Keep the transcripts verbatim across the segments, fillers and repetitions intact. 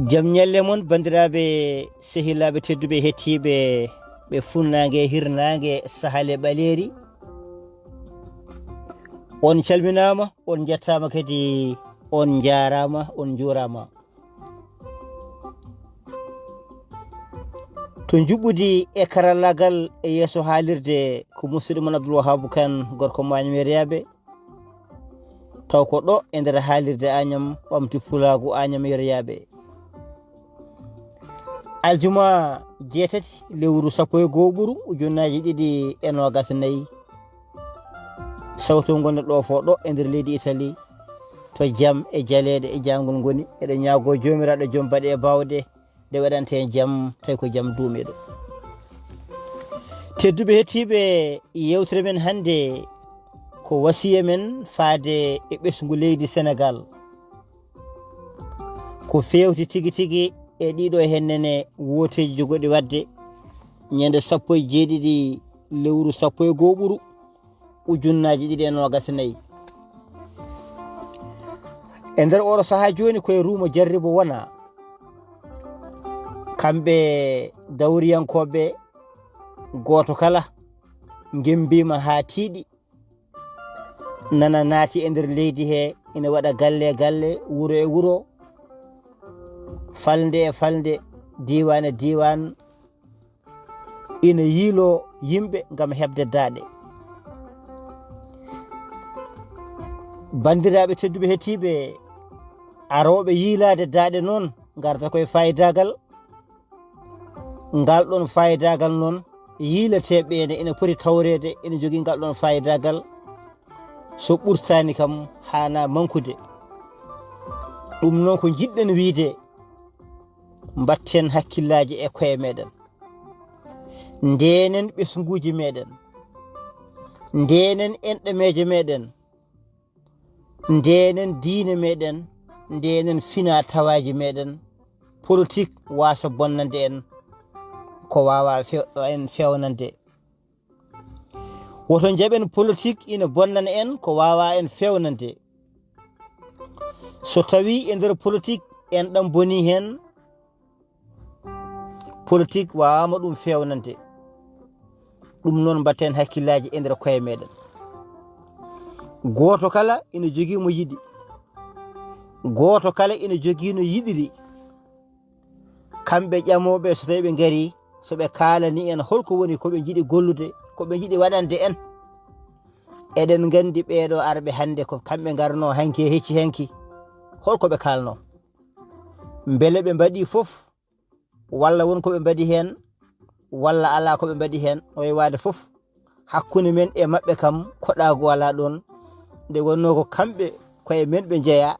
Jam ñalle mon, banndiraaɓe, sehilaaɓe tedduɓe, hettiiɓe ɓe funnaange, hirnaange, sahale ɓaleeri. On calminaama, on njettaama kadi, on njaaraama, on njuuraama. To njuɓɓudi e karallagal e yeeso haalirde ko musidɗo mon Abdul Wahabu Kan, gorko Maañam Yeriyaaɓe. Taw ko ɗo e nder haalirde Añam, ɓamti pulaagu Añam Yeriyaaɓe. Aljuma jeetati lewru sappo e goo ɓuru ujunnaaji ɗiɗi e noogas e nayi. Sawto ngonde ɗo fo ɗo e nder leydi Itali, to jam e jaleeɗe e jaangol ngoni. Eɗen ñaagoo Joomiraaɗo joom baɗe e baawɗe, nde waɗante en jam, tawi ko jam duumiiɗo. Tedduɓe hettiiɓe, yewtere men hannde ko wasiya men faade e ɓesngu leydi Senegaal. Ko feewti tigi tigi e ɗiɗo hennene wooteeji jogoɗi waɗde ñande sappo e jeeɗiɗi lewru sappo e goo ɓuru ujunnaaji ɗiɗi e noogas e nayi. E nder oɗo sahaa jooni, koye ruumo jarribo wona. Kamɓe dawriyankooɓe, gooto kala ngemmbiima haa tiiɗi, nana naati e nder leydi he, ina waɗa galle e galle, wuro e wuro, falnde e falnde, diiwaan e diiwaan, ina yiiloo yimɓe ngam heɓde daaɗe. Banndiraaɓe tedduɓe hettiiɓe, arooɓe yiilaade daaɗe noon ngarta koye faayidagal. Ngal ɗoon faayidagal noon, yiileteeɓe ene ina poti tawreede ina jogii ngal ɗoon faayidagal. So ɓurtaani kam, haanaa mankude. Ɗum noon ko njiɗɗen wiyde, mbatten hakkillaaji e koye meɗen. Ndeenen ɓesnguuji meɗen. Ndeenen enɗameeje meɗen. Ndeenen diine meɗen. Ndeenen fina tawaaji meɗen. Politik waasa bonnande en ko waawaa fe-, en feewnande. Woto njaɓen politik ina bonnana en ko waawaa en feewnande. So tawii e nder politik en ɗam bonii heen, politik waawaama ɗum feewnande. Ɗum noon, mbatten hakkillaaji e nder koye meɗen. Gooto kala ina jogii mo yiɗi. Gooto kala ina jogii no yiɗiri. Kamɓe ƴamooɓe, so tawii ɓe ngarii, so ɓe kaalanii en hol ko woni ko ɓe njiɗi gollude, ko ɓe njiɗi waɗande en. Eɗen nganndi ɓeeɗo arɓe hannde ko kamɓe ngarnoo hanki e hecci hanki. Hol ko ɓe kaalnoo? Mbele ɓe mbaɗii fof, walla won ko ɓe mbaɗi heen, walla alaa ko ɓe mbaɗi heen? Oye waade fof, hakkunde men e maɓɓe kam, koɗaagu alaa ɗoon. Nde wonnoo ko kamɓe koye men ɓe njeyaa,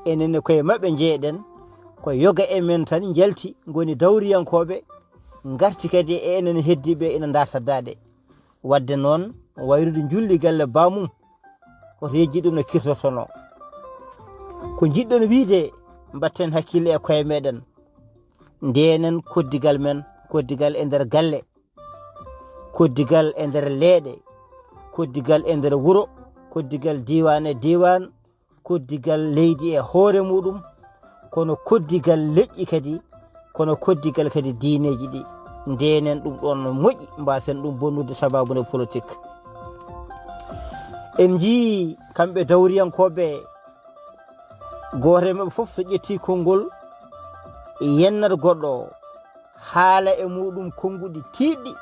enen ne koye maɓɓe njeyeɗen. Ko yoga e men tan njalti, ngoni dawriyankooɓe, ngarti kadi e enen heddiiɓe ina ndaarta daaɗe. Waɗde noon, wayrude njulli galle baamum, ko reeji ɗum no kirtortonoo. Ko njiɗɗon wiyde, mbatten hakkille e koye meɗen. Ndeenen koddigal men, koddigal e nder galle, koddigal e nder leeɗe, koddigal e nder wuro, koddigal diiwaan e diiwaan, koddigal leydi e hoore muɗum, kono koddigal leƴƴi kadi, kono koddigal kadi diineeji ɗi. Ndeenen ɗum ɗoon no moƴƴi, mbaasen ɗum bonnude sabaabu nde politik. En njii kamɓe dawriyankooɓe, gooto e maɓɓe fof so ƴettii konngol, yennata goɗɗo, haala e muɗum konnguɗi tiiɗɗi,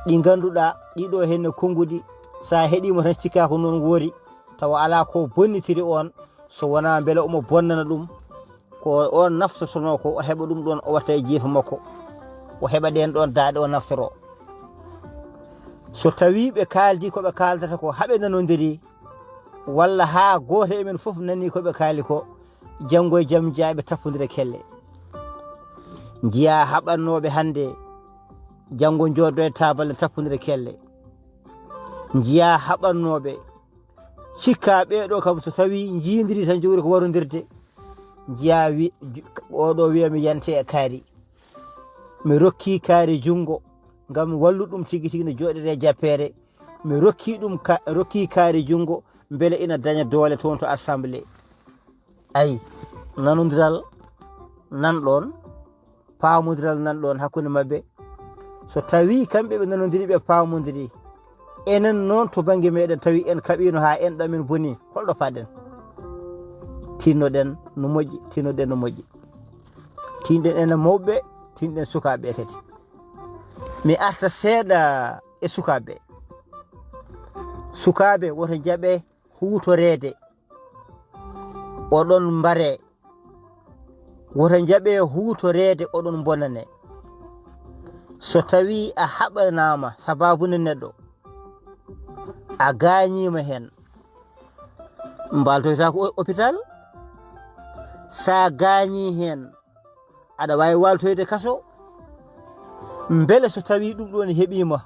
ɗi ngannduɗaa ɗiɗo henne konnguɗi, so a heɗiima tan cikkaa ko noon woori, tawa alaa ko bonnitiri oon, so wonaa mbele omo bonnana ɗum, ko oon naftotonoo ko, o heɓa ɗum ɗoon, o watta e jeefa makko, o heɓa ɗeen ɗoon daaɗe, o naftoroo. So tawii ɓe kaaldii ko ɓe kaaldata ko, haa ɓe nanondirii, walla haa gooto e men fof nanii ko ɓe kaali ko, janngo e jam njiyaa ɓe tappondira kelle. Njiyaa haɓannooɓe hannde, janngo njooddoo e taabal ne tappondira kelle. Njiyaa haɓannooɓe, cikkaa ɓee ɗoo kam, so tawii njiindirii tan, njogori ko warondirde. Njiyaa wi-, ju-, oo ɗoo wiya mi yante e kaari. Mi rokkii kaari junngo ngam wallu ɗum tigi tigi no jooɗodee e jappeere. Mi rokkii ɗum ka-, rokkii kaari junngo mbele ina daña doole toon to assemblée. Ayi, nanondiral nan ɗon, paamondiral nan ɗon hakkunde maɓɓe. So tawii kamɓe ɓe nanondiri, ɓe paamondiri, enen noon to bannge meɗen tawi en kaɓiino haa enɗam men boni, holɗo paɗen? Tinnoɗen no moƴƴi, tinnoɗen no moƴƴi. Tinɗen enen mawɓe, tinɗen sukaaɓe kadi. Mi arta seeɗa e sukaaɓe. Sukaaɓe, woto njaɓe huutoreede. Oɗon mbare. Woto njaɓe huutoreede, oɗon mbonane. So tawii a haɓanaama sabaabu nde neɗɗo, a gaañiima heen, mbaaltoytaa ko hôpital. So a gaañii heen, aɗa waawi waaltoyde kaso. Mbele so tawii ɗum ɗoon heɓiima,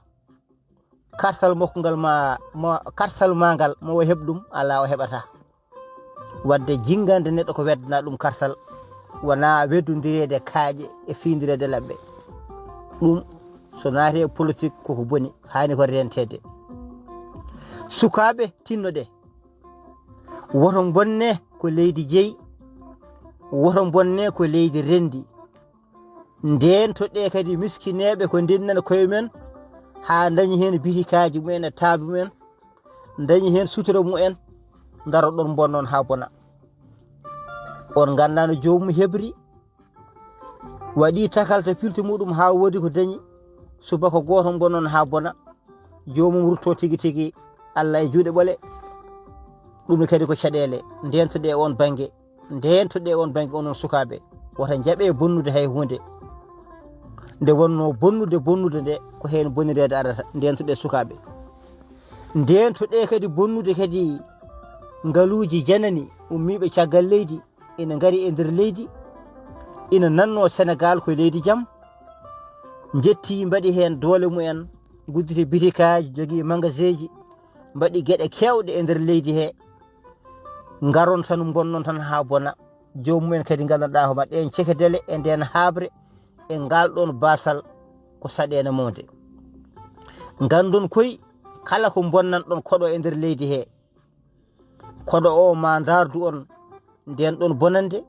kartal makko ngal ma, ma, kartal ma ngal, mo o heɓ ɗum, alaa, o heɓataa. Wadde jinngande neɗɗo ko weddana ɗum kartal, wonaa weddondireede kaaƴe e fiindireede laɓɓe. Ɗum, so naati e politik, koko boni, haani ko renteede. Sukaaɓe, tinnoɗe. Woto mbonne ko leydi jeyi, woto mbonne ko leydi renndi. Ndeentoɗe kadi miskineeɓe ko ndennani koye men, haa ndañi heen bitikaaji mumen e taabi mumen, ndañi heen sutura mumen, ndaroɗon mbonnon haa bona. On nganndaa no joomum heɓri, waɗi takalta pilti muɗum haa woodi ko dañi, subaka gooto mbonnon haa bona, joomum rutto tigi tigi Allah e juuɗe ɓole. Ɗum ne kadi ko caɗeele, ndeentoɗe e on bannge. Ndeentoɗe on bannge, onon sukaaɓe, wota njaɓe bonnude hay huunde. Nde wonnoo bonnude, bonnude nde, ko heen bonireede arata. Ndeentoɗe sukaaɓe. Ndeentoɗe kadi bonnude kadi ngaluuji janani ummiiɓe caggal leydi, ina ngari e nder leydi, ina nannoo Senegaal ko leydi jam. Njetti mbaɗi heen doole mumen, ngudditi bitikaaji, njogii magasinji, mbaɗi geɗe keewɗe e nder leydi he. Ngaron tan, mbonnon tan haa bona. Joomum en kadi nganndanɗaa hooma ɗeen cekedele e ndeen haaɓre e ngaal ɗoon baasal ko saɗeende mawnde. Nganndon koy kala ko mbonnanɗon koɗo e nder leydi he, koɗo o ma ndaardu on ndeen ɗoon bonannde,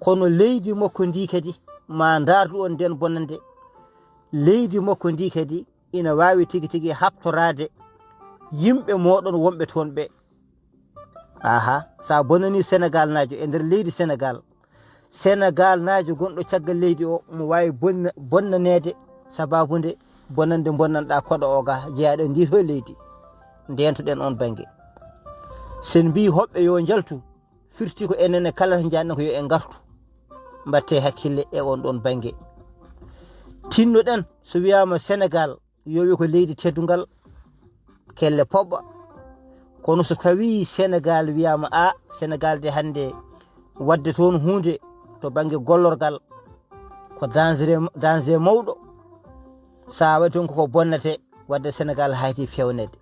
kono leydi makko ndi kadi ma ndaardu on ndeen bonannde. Leydi makko ndi kadi ina waawi tigi tigi haɓtoraade yimɓe mooɗon wonɓe toon ɓe. Aha, so a bonanii Senegaalnaajo e nder leydi Senegaal, Senegaalnaajo gonɗo caggal leydi o, mo waawi bonna-, bonnaneede sabaabu nde bonannde bonnanɗaa koɗo o ga jeyaaɗo e ndii to leydi. Ndeentoɗen on bannge. Sen mbii hoɓɓe yo njaltu, firti ko enen e kala to njaanɗen ko yo en ngartu. Mbaɗte hakkille e on ɗon bannge. Tinnoɗen so wiyaama Senegaal, yo wi ko leydi teddungal, kelle poɓɓa. Kono so tawii Senegaal wiyaama, a, Senegaal de hannde waɗde toon huunde to bannge gollorgal, ko danger, danger mawɗo. So a waɗi toon koko bonnate, wadde Senegaal hayti fewneede.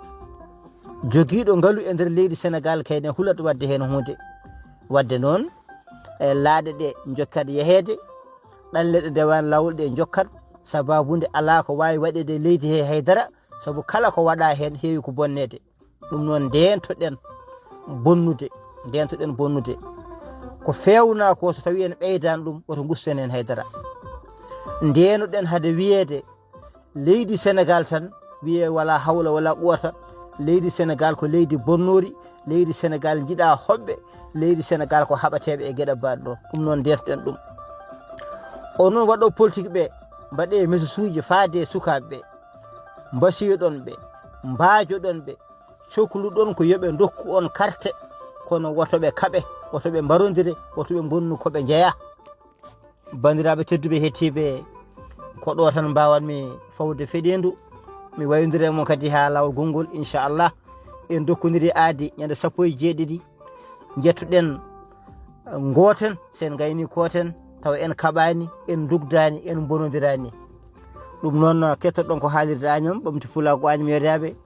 Jogiiɗo ngalu e nder leydi Senegaal kay ne hulat wadde heen huunde. Wadde noon, e laaɗe ɗe njokkat yaheede, ɗanle ɗe ndewani laawol ɗe njokkat, sabaabu nde alaa ko waawi waɗeede e leydi he haydara, sabu kala ko waɗa heen heewi ko bonneede. Ɗum noon ndeentoɗen bonnude, ndeentoɗen bonnude. Ko feewnaa ko so tawii en ɓeydaani ɗum, woto ngusten heen haydara. Ndeenoɗen hade wiyeede leydi Senegaal tan, wiyee wala hawla wala quwata, leydi Senegaal ko leydi bonnoori, leydi Senegaal njiɗaa hoɓɓe, leydi Senegaal ko haɓateeɓe e geɗe baaɗe ɗo. Ɗum noon ndeentoɗen ɗum. Onon waɗooɓe politik ɓe, mbaɗee message uji faade e sukaaɓe ɓe. Mbasiyoɗon ɓe, mbaajoɗon ɓe, cokluɗon ko yo ɓe ndokku on karte, kono woto ɓe kaɓe, woto ɓe mbarondire, woto ɓe mbonnu ko ɓe njeya. Banndiraaɓe tedduɓe hettiiɓe, ko ɗo tan mbaawatmi fawde feɗeendu. Mi wayondira e mon kadi haa laawol gonngol, inchallah. En ndokkondiri aadi ñande sappo e jeeɗiɗi. Njettuɗen, eh, gooten, sen ngayni kooten, tawa en kaɓaani, en ndugdaani, en mbonondiraani. Ɗum noon, kettoɗon ko haalirde Añam, Ɓamti Pulaagu Añam Yerdaaɓe.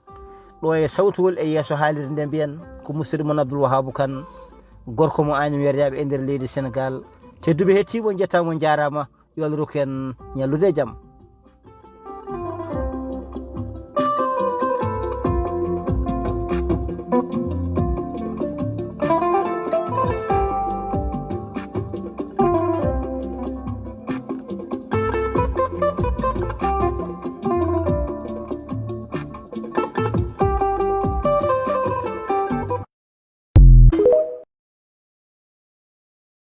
Ɗo e sawtuwol e yeeso haalirde nde mbiyen ko musidɗo mon Abdoul Wahabou Kane, gorko mo Añam Yerdaaɓe e nder leydi Senegaal. Tedduɓe hettiiɓe, on njettaa, on njaaraama. Yo Allah rokku en ñallude e jam.